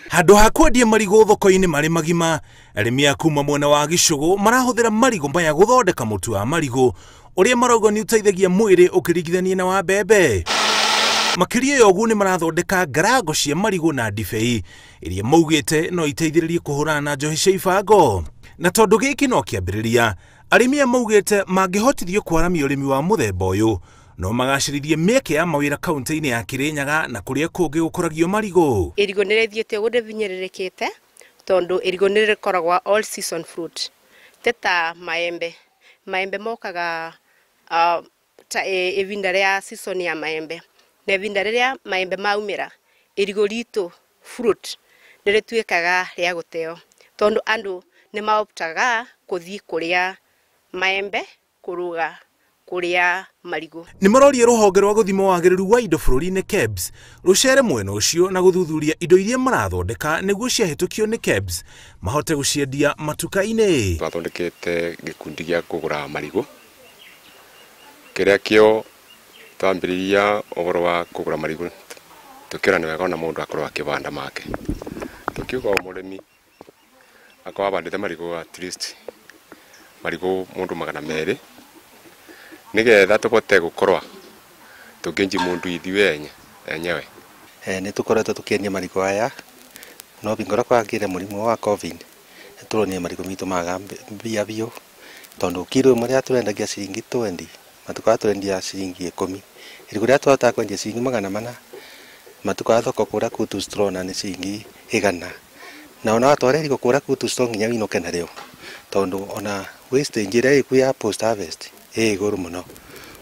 Handũ ha kwendia marigũ thoko-inĩ marĩ magima, arĩmi a kuma mwena wa Gĩcũgũ marahũthĩra marigũ maya gũthondeka mũtu wa marigũ ũrĩa marauga nĩ ũteithagia mwĩrĩ ũkĩringithania na wa mbembe. Makĩria ya ũguo nĩ marathondeka ngarango cia marigũ na ndibei iria maugĩte no iteithĩrĩrie kũhũrana na njohi cia ibango. Na tondũ gĩkĩ no kĩambĩrĩria, arĩmi aya maugĩte mangĩhotithio kwaramia ũrĩmi wa mũthemba ũyũ no magacĩrithie mĩeke ya mawĩra kaunti-inĩ ya Kirinyaga na kũrĩa kũngĩ gũkũragio marigũ. Irigũ nĩ rĩthiĩte ũguo rĩvinyĩrĩrĩkĩte tondũ irigũ nĩ rĩkoragwo all season fruit te ta maembe. Maembe mokaga ta ivinda rĩa season ya maembe, na ivinda rĩrĩa maembe maumĩra irigũ ritũ fruit nĩ rĩtuĩkaga rĩa gũteo tondũ andũ nĩ maoptaga kũthiĩ kũrĩa maembe kũruga kũrĩa marigũ. Nĩ maroria rũhonge rwa gũthima wagĩrĩru wa indo bũrũri-inĩ KEBS rũcere mwena ũcio na gũthuthuria indo iria marathondeka nĩguo ciahĩtũkio nĩ KEBS mahote gũciendia matuka-inĩ. Twathondekete gĩkundi gĩa kũgũra marigũ kĩrĩa kĩo twambĩrĩria ũhoro wa kũgũra marigũ tũkĩona nĩ wega ona mũndũ akorwo akĩbanda make. Tũkiuga o mũrĩmi akorwo abandĩte marigũ at least marigũ mũndũ 200 nigetha tũbote gũkorwa tũkĩnji mũndũ ithuĩ enyewe. Nĩ tũkoretwo tũkĩendia marigũ aya no bingora kwagĩre mũrimũ wa COVID nĩ tũronire marigũ mitũ maga mbia biũ tondũ kiro ĩmwe rĩrĩa tũrendagia ciringi 20 matukũ aya tũrendia ciringi 10, irigũ rĩrĩa tũhotaga kwendia ciringi 400 matukũ aya thoko kũrĩa Kutus tũrona nĩ ciringi 100, na ona watwara irigũ kũrĩa Kutus to nginya wĩinũke narĩo tondũ ona wastage ĩrĩa ĩkuo ya post harvest ĩ igũrũ mũno,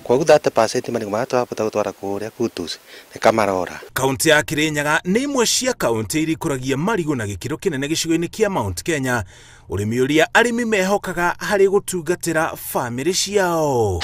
koguo 30% marigũ marĩa tũrahota gũtwara kũrĩa Kutus nĩ kamarora. Kaunti ya Kirinyaga nĩ imwe cia kaunti iria ikũragia marigũ na gĩkĩro kĩnene gĩcigo-inĩ kĩa Mount Kenya, ũrĩmi ũrĩa arĩmi mehokaga harĩ gũtungatĩra bamĩrĩ ciao.